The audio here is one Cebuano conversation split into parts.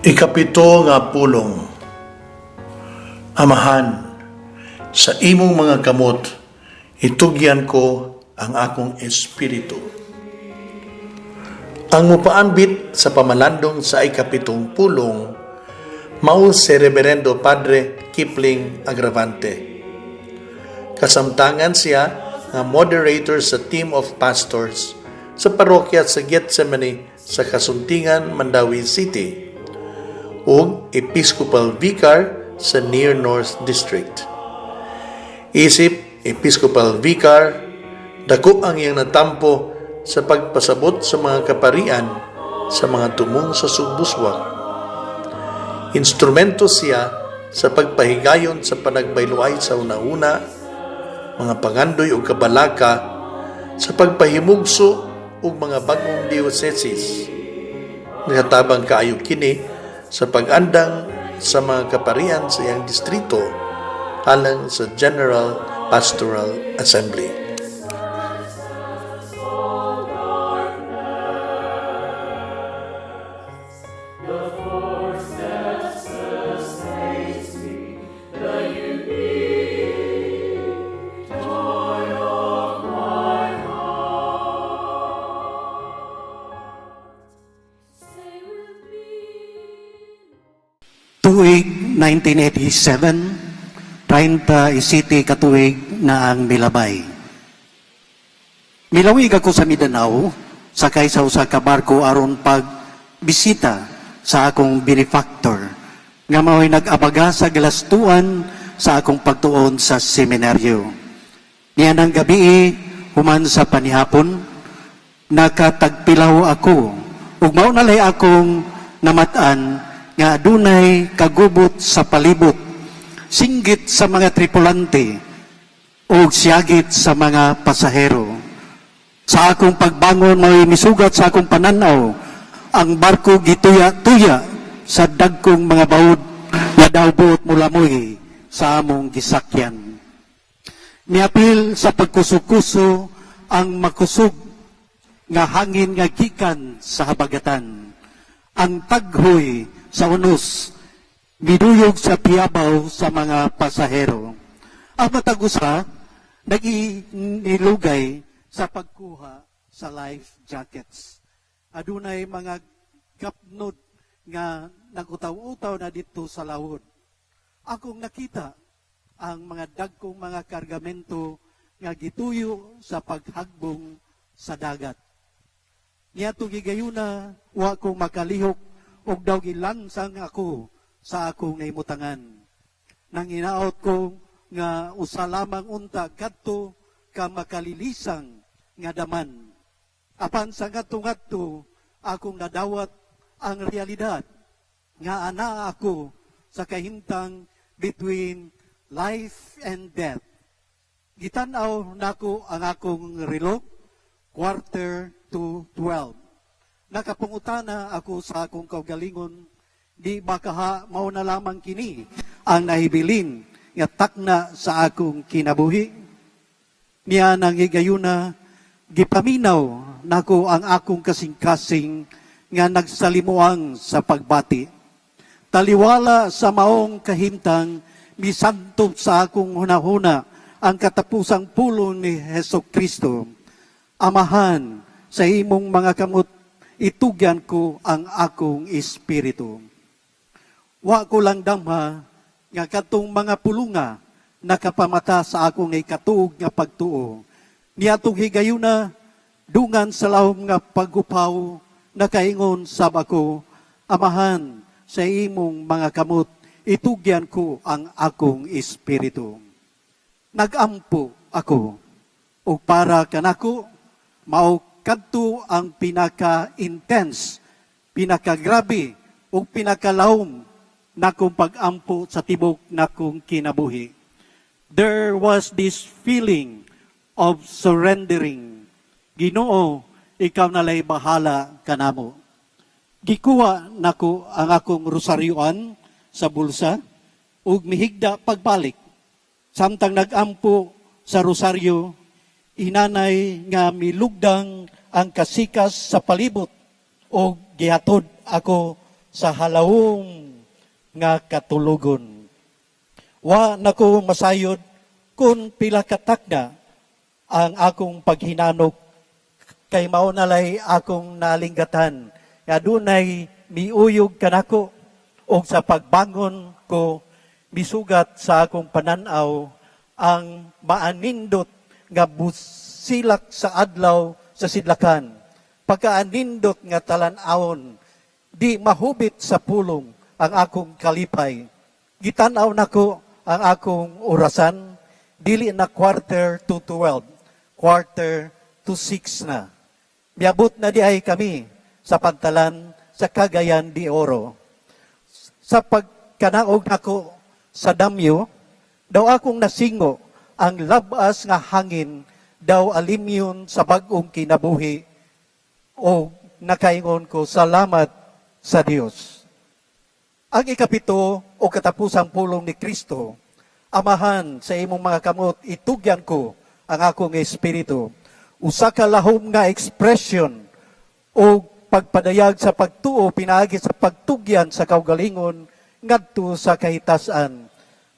Ikapito nga pulong. Amahan, sa imong mga kamot, itugyan ko ang akong espiritu. Ang mupaambit sa pamalandong sa ikapitong pulong, mao si Reverendo Padre Kipling Agravante. Kasamtangan siya nga moderator sa team of pastors sa parokya sa Gethsemane sa Casuntingan, Mandaue City ug Episcopal Vicar sa Near North District. Isip Episcopal Vicar, dako ang iyang natampo sa pagpasabot sa mga kaparian sa mga tumong sa Sugbuswak. Instrumento siya sa pagpahigayon sa panagbayluay sa una-una, mga pangandoy ug kabalaka sa pagpahimugso ug mga bagong dioceses. Nakatabang kaayo kini sa pag-andang sa mga kaparian sa iyang distrito alang sa General Pastoral Assembly. Tuig 1987, 37 ka tuig na ang milabay. Milawig ako sa Mindanao, sakay sa usa ka barko aron pag bisita sa akong benefactor nga mao'y nag-abaga sa gilastuan sa akong pagtuon sa seminaryo. Niya ng gabi, human sa panihapon, nakatagpilaw ako ug mao na lay akong namat-an nga adunay kagubot sa palibot, singgit sa mga tripulante ug siyagit sa mga pasahero. Sa akong pagbangon, may misugat sa akong pananaw ang barko gituya-tuya sa dagkong mga baud nga daw buot mulamoy sa among gisakyan. Miapil sa pagkuso-kuso ang makusog nga hangin nga gikan sa habagatan. Ang taghoy sa unos miduyog sa piyabaw sa mga pasahero. Ang matag usa nag-inilugay sa pagkuha sa life jackets. Adunay mga gapnod nga nagutaw-utaw na dito sa lawod. Akong nakita ang mga dagkong mga kargamento nga gituyo sa paghagbong sa dagat. Niadtong higayuna, wa ko makalihok ug daw gilansang ako sa akong nahimutangan. Nang hinaot ko nga usa lamang unta kadto ka makalilisang nga daman. Apan sa ngadto-ngadto, akong nadawat ang realidad nga ana ako sa kahimtang between life and death. Gitan-aw nako ang akong relo, 11:45. Nakapangutana ako sa akong kaugalingon, di ba kaha mao na lamang kini ang nahibilin nga takna sa akong kinabuhi? Niya nang higayuna, gipaminaw nako ang akong kasing-kasing nga nagsalimuang sa pagbati. Taliwala sa maong kahimtang, misantop sa akong hunahuna ang katapusang pulong ni Heso Kristo. Amahan, sa imong mga kamot, itugyan ko ang akong espiritu. Wa ko lang damha nga katong mga pulunga nakapamata sa akong ikatuog nga pagtuo. Niadtong higayuna, dungan sa lahom nga paggupaw, nakaingon sab ako, Amahan, sa imong mga kamot, itugyan ko ang akong espiritu. Nagampo ako, ug para kanako, mao kadto ang pinaka-intense, pinaka-grabe, ug pinakalahom nakong pag-ampo sa tibok nakong kinabuhi. There was this feeling of surrendering. Ginoo, ikaw na lay bahala kanamo. Gikuha nako ang akong rosaryoan sa bulsa ug mihigda pagbalik. Samtang nagampo sa rosaryo, hinanay nga milugdang ang kasikas sa palibot o gihatod ako sa halawom nga katulogon. Wa nako masayod kung pila ka takna ang akong paghinanok kay mao nalay akong nalinggatan nga dunay miuyog kanako, og sa pagbangon ko misugat sa akong pananaw ang maanindot nga busilak sa adlaw sa sidlakan. Pagkaanindot nga talan-awon, di mahubit sa pulong ang akong kalipay. Gitan-aw nako ang akong orasan, dili na 11:45, 5:45 na. Miabot na diay kami sa pantalan sa Cagayan de Oro. Sa pagkanaog nako sa damyo, daw akong nasingo ang labas nga hangin, daw alimyon sa bag-ong kinabuhi, o nakaingon ko, "Salamat sa Dios." Ang ikapito o katapusang pulong ni Kristo, "Amahan, sa imong mga kamot itugyan ko ang akong espiritu." Usa ka lahom nga expression o pagpadayag sa pagtuo pinaagi sa pagtugyan sa kaugalingon ngadto sa kahitasan.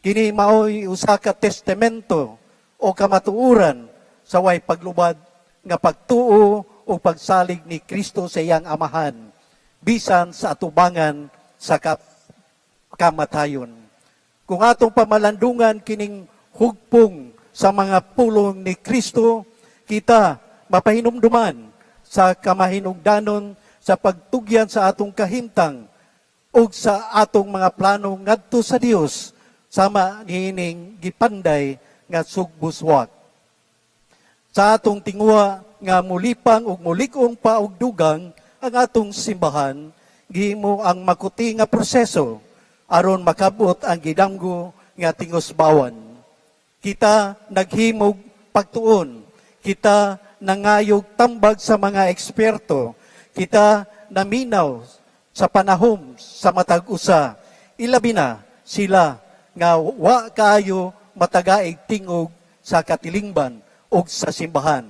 Kini maoy usa ka testamento o kamatuoran sa way paglubad nga pagtuo o pagsalig ni Kristo sa iyang Amahan bisan sa atubangan sa kamatayon. Kung atong pamalandungan kining hugpong sa mga pulong ni Kristo, kita mapahinumduman sa kamahinungdanon sa pagtugyan sa atong kahimtang ug sa atong mga plano ngadto sa Dios sama niining gipanday nga sugbuswak. Sa atong tinguha nga mulipang ug mulig-on pa og dugang ang atong simbahan, gihimo ang makuti nga proseso aron makabot ang gidamgo nga tingusbawan. Kita naghimog pagtuon, kita nangayog tambag sa mga eksperto, kita naminaw sa panahom sa matag usa. Ilabi na sila nga wa kaayo matagaig tingog sa katilingban ug sa simbahan.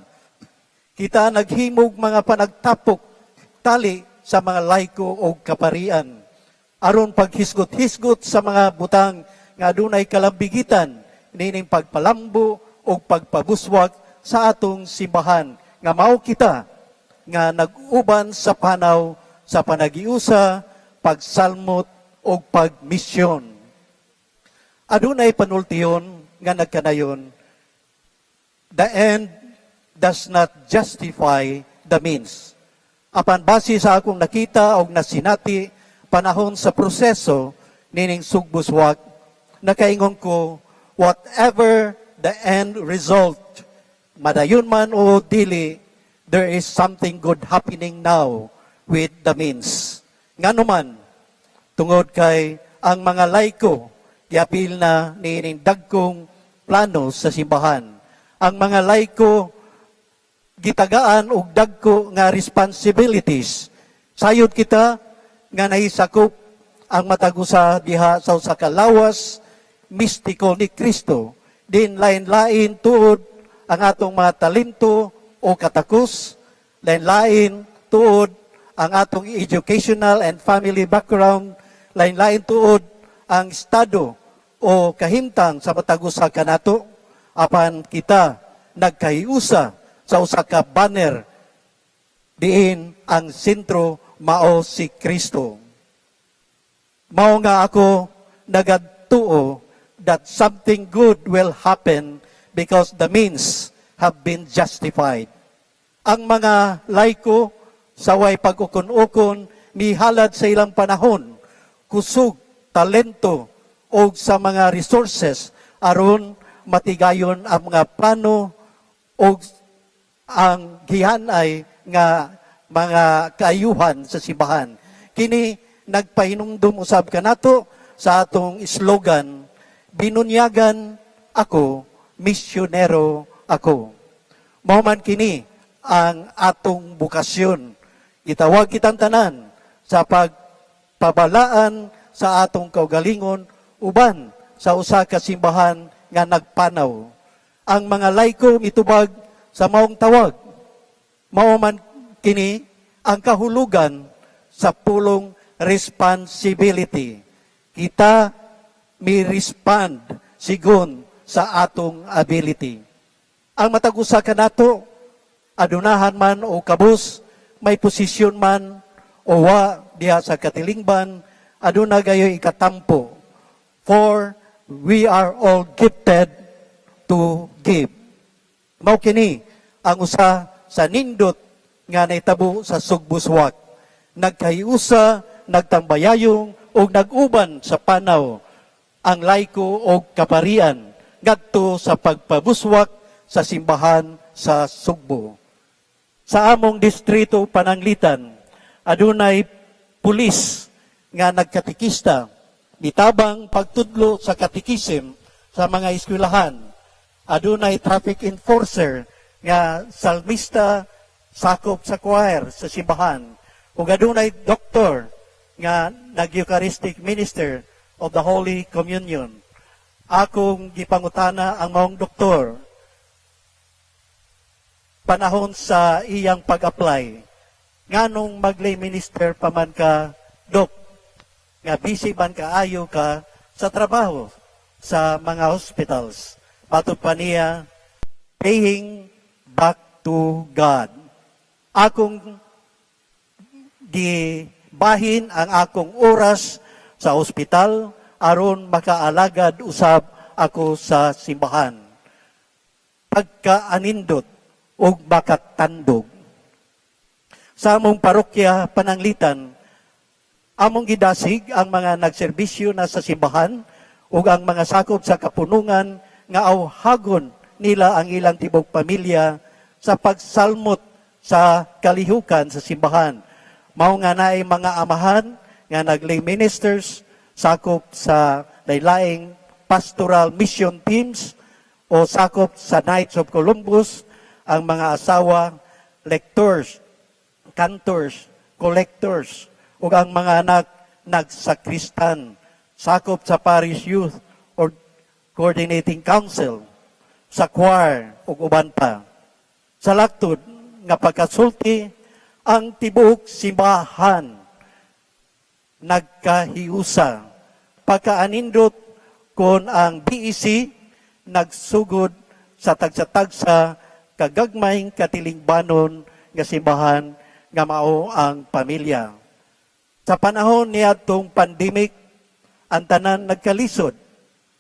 Kita naghimog mga panagtapok tali sa mga laiko o kaparian aron paghisgot-hisgot sa mga butang nga adunay kalambigitan nining pagpalambo o pagpabuswak sa atong simbahan nga mao kita nga nag-uban sa panaw sa panagiusa, pagsalmot o pagmisyon. Adunay panultihon nga nagkanayon, "The end does not justify the means." Apan base sa akong nakita og nasinati panahon sa proseso nining sugbuswak, nakaingon ko, whatever the end result, madayon man o dili, there is something good happening now with the means. Ngano man, tungod kay ang mga laiko giapil na niining dagkong plano sa simbahan. Ang mga laiko gitagaan og dagko nga responsibilities. Sayod kita nga nahisakop ang matag usa diha sa usa ka lawas mistiko ni Kristo. Din lain-lain tuod ang atong mga talento o katakos, lain-lain tuod ang atong educational and family background, lain-lain tuod ang estado o kahimtang sa matag usa kanato, apan kita nagkahiusa sa usa ka banner diin ang sentro mao si Kristo. Mao nga ako nagatuo that something good will happen because the means have been justified. Ang mga laiko sa way pag-ukon-ukon mihalad sa ilang panahon, kusog, talento o sa mga resources aron matigayon ang mga plano o ang gihanay nga mga kaayuhan sa simbahan. Kini nagpahinumdum usab kanato sa atong slogan, "Binunyagan ako, misyonero ako." Mao man kini ang atong bokasyon. Gitawag kitang tanan sa pagpabalaan sa atong kaugalingon uban sa usa ka simbahan nga nagpanaw. Ang mga laiko mitubag sa maong tawag. Mao man kini ang kahulugan sa pulong responsibility. Kita mi respond sigon sa atong ability. Ang matag usa kanato, adunahan man o kabus, may posisyon man o wa diha sa katilingban, aduna gayoy ikatampo. For we are all gifted to give. Mao kini ang usa sa nindot nga nahitabo sa Sugbuswak. Nagkahiusa, nagtambayayong ug nag-uban sa panaw ang laiko og kaparian ngadto sa pagpabuswak sa simbahan sa Sugbo. Sa among distrito Pananglitan, adunay pulis nga nagkatikista, mitabang pagtudlo sa katekisim sa mga eskwelahan. Adunay traffic enforcer nga salmista, sakop sa choir sa simbahan. Ug adunay doktor nga nag-Eucharistic minister of the Holy Communion. Akong gipangutana ang maong doktor panahon sa iyang pag-apply. Nganong mag-lay minister pa man ka, Dok, nga busy man kaayo ka sa trabaho sa mga hospitals? Matod pa niya, "Paying back to God. Akong gibahin ang akong oras sa ospital aron makaalagad usab ako sa simbahan." Pagkaanindot ug makatandog. Sa among parokya Pananglitan, among gidasig ang mga nagserbisyo na sa simbahan ug ang mga sakop sa kapunungan nga awhagon nila ang ilang tibok pamilya sa pagsalmot sa kalihukan sa simbahan. Mao nga naay mga amahan nga nag-lay ministers, sakop sa laylaing pastoral mission teams o sakop sa Knights of Columbus, ang mga asawa lectors, cantors, collectors, ug ang mga anak nagsakristan, sakop sa parish youth or coordinating council, sa choir ug uban pa. Sa laktod nga pagkasulti, ang tibuok simbahan nagkahiusa. Pagkaanindot kon ang BEC nagsugod sa tagsa-tagsa kagagmayng katilingbanon nga simbahan nga mao ang pamilya. Sa panahon niadtong pandemic, ang tanan nagkalisod.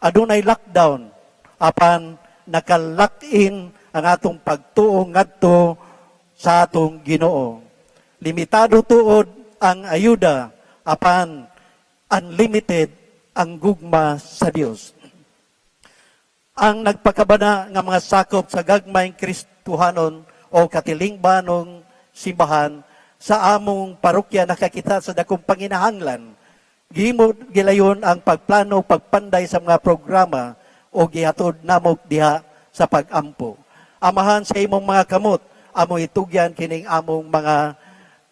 Adunay lockdown apan naka-lock-in ang atong pagtuo ngadto sa atong Ginoo. Limitado tuod ang ayuda apan unlimited ang gugma sa Dios. Ang nagpakabana nga mga sakop sa gagmayng Kristohanon o katilingbanong simbahan sa among parokya nakakita sa dakong panginahanglan. Gihimo gilayon ang pagplano, pagpanday sa mga programa o gihatod namo diha sa pagampo. Amahan, sa imong mga kamot, amo itugyan kining among mga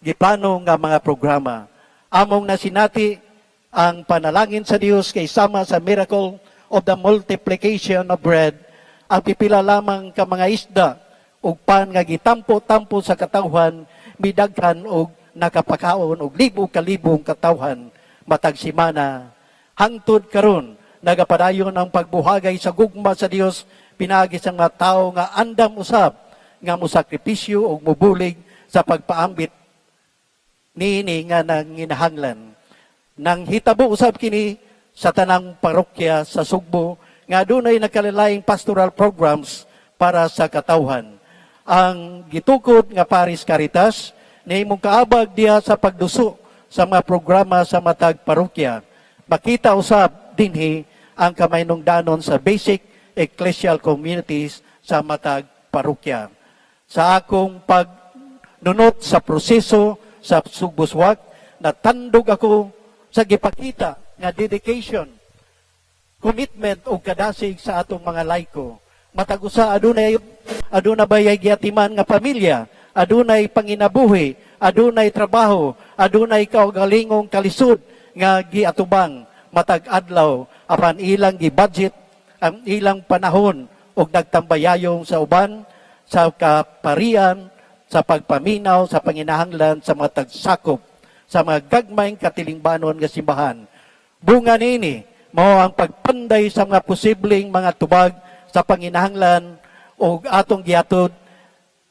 giplano nga mga programa. Among nasinati ang panalangin sa Dios kay sama sa miracle of the multiplication of bread, ang pipila lamang ka mga isda ug pan nga gitampo-tampo sa katawhan midaghan og nakapakaon og libo kalibong katawhan matag semana. Hangtod karon, nagapadayon ang pagbuhagay sa gugma sa Dios pinaagi sa mga tawo nga andam usab nga mosakripisyo ug mubulig sa pagpaambit niini nga nanginahanglan. Nang hitabo usab kini sa tanang parokya sa Sugbo nga adunay nakalilaing pastoral programs para sa katawhan. Ang gitukod nga Parish Caritas nahimong kaabag diha sa pagduso sa mga programa sa matag parokya. Makita usab dinhi ang kamahinungdanon sa basic ecclesial communities sa matag parokya. Sa akong pagnunot sa proseso sa Sugbuswak, natandog ako sa gipakita nga dedication, commitment o kadasig sa atong mga laiko. Matag usa adunay aduna bayay giatiman nga pamilya, adunay panginabuhi, adunay trabaho, adunay kaugalingong kalisod nga giatubang matag adlaw apan ilang gi-budget ang ilang panahon og nagtambayayong sa uban sa kaparian, sa pagpaminaw sa panginahanglan sa matag sakop. sa mga gagmayng katilingbanon nga simbahan. Bunga niini mao ang pagpanday sa mga posibleng mga tubag sa panginahanglan o atong giatod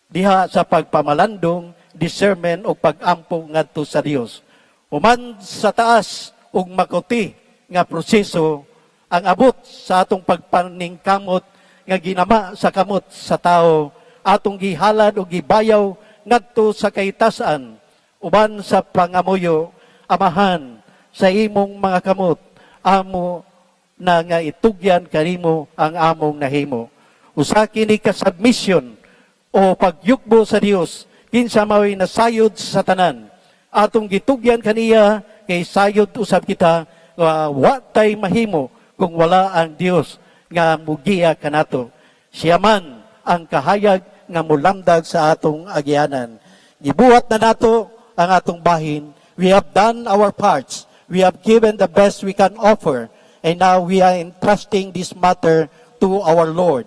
diha sa pagpamalandong, discernment o pagampo ngadto sa Dios. Human sa taas ug makuti nga proseso, ang abot sa atong pagpaningkamot nga ginama sa kamot sa tao, atong gihalad o gibayaw ngadto sa kahitasan uban sa pangamuyo, "Amahan, sa imong mga kamot amo na nga itugyan kanimo ang among nahimo." Usa kini ka submission o pagyukbo sa Dios, kinsa mao'y nasayod sa tanan. Atong gitugyan kaniya kay sayod usab kita nga wa tay mahimo kung wala ang Dios nga mugiya kanato. Siya man ang kahayag nga mulamdag sa atong agianan. Gibuhat na nato ang atong bahin. We have done our parts. We have given the best we can offer. And now we are entrusting this matter to our Lord.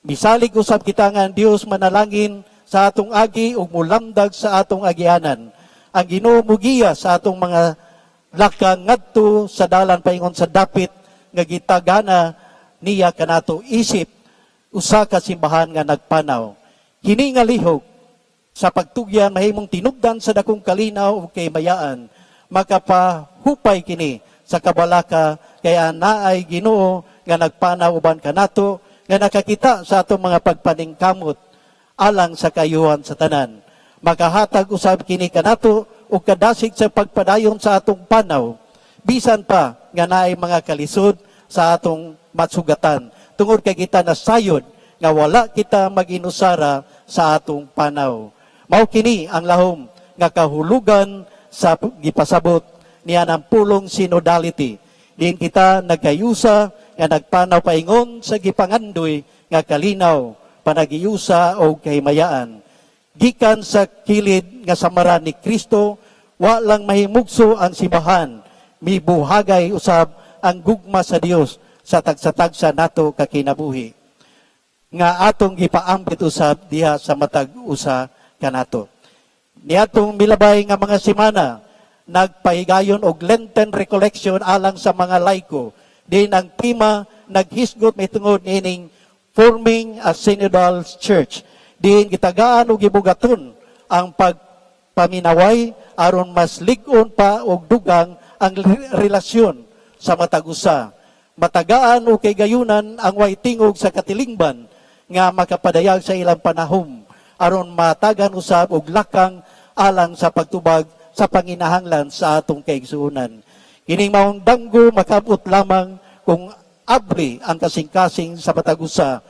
Misalig usab kita nga ang Dios manalangin sa atong agi ug mulamdag sa atong agianan. Ang Ginoo mugiya sa atong mga lakang ngadto sa dalan paingon sa dapit nga gitagana niya kanato isip usa ka simbahan nga nagpanaw. Kini nga lihok sa pagtugyan mahimong tinubdan sa dakong kalinaw ug kahimayaan. Makapahupay kini sa kabalaka kay naay Ginoo nga nagpanaw uban kanato, nga nakakita sa atong mga pagpaningkamot alang sa kayuhan sa tanan. Makahatag usab kini kanato og kadasig sa pagpadayon sa atong panaw bisan pa nga naay mga kalisod sa atong matsugatan, tungod kay kita nasayod nga wala kita maginusara sa atong panaw. Mao kini ang lahom nga kahulugan sa gipasabot niya ng pulong synodality. Diin kita nagkayusa nga nagpanaw paingon sa gipangandoy nga kalinaw, panaghiusa o kahimayaan. Gikan sa kilid nga samaran ni Kristo, wa lang mahimugso ang simbahan, mibuhagay usab ang gugma sa Dios sa tagsa-tagsa nato kakinabuhi nga atong gipaambit usab diha sa matag usa kanato. Niadtong milabay nga mga semana, nagpahigayon og Lenten recollection alang sa mga laiko. Din ang tema naghisgot mahitungod niining forming a synodal church. Diin gitagaan og gibugaton ang pagpaminaway aron mas lig-on pa og dugang ang relasyon sa matag usa. Matagaan og kaigayunan ang way tingog sa katilingban nga makapadayag sa ilang panahom aron matagan usab og lakang alang sa pagtubag sa panginahanglan sa atong kaigsuonan. Kining maong danggo makabot lamang kung abli ang kasing-kasing sa matag usa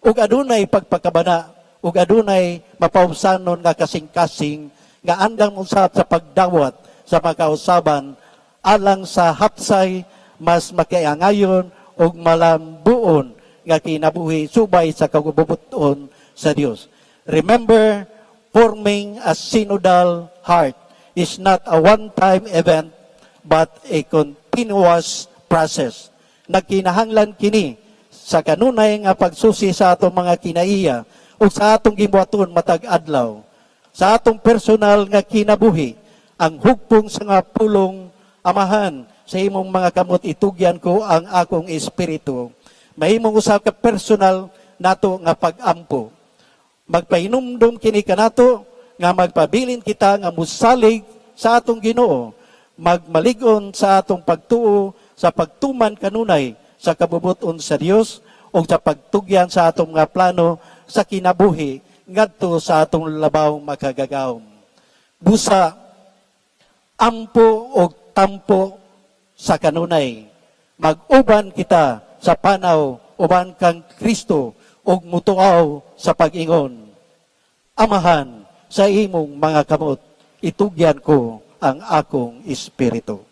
ug adunay pagpakabana ug adunay mapaubsanon nga kasing-kasing nga andam usab sa pagdawat sa makausaban alang sa hapsay, mas makiangayon ug malambuon nga kinabuhi subay sa kagububuton sa Dios. Remember, forming a synodal heart is not a one-time event but a continuous process. Nagkinahanglan kini sa kanunay nga pagsusi sa atong mga kinaiya ug sa atong gibuhaton matag adlaw. Sa atong personal nga kinabuhi, ang hugpong sa nga pulong, "Amahan, sa imong mga kamot itugyan ko ang akong espiritu," mahimong usa ka personal nato nga pag-ampo. Magpahinumdum kini kanato nga magpabilin kita nga musalig sa atong Ginoo, magmalig-on sa atong pagtuo sa pagtuman kanunay sa kabubuton sa Dios ug sa pagtugyan sa atong mga plano sa kinabuhi ngadto sa atong labaw makagagahom. Busa, ampo og tampo sa kanunay. Mag-uban kita sa panaw uban kang Kristo ug mutuaw sa pag-ingon, "Amahan, sa imong mga kamot itugyan ko ang akong espiritu."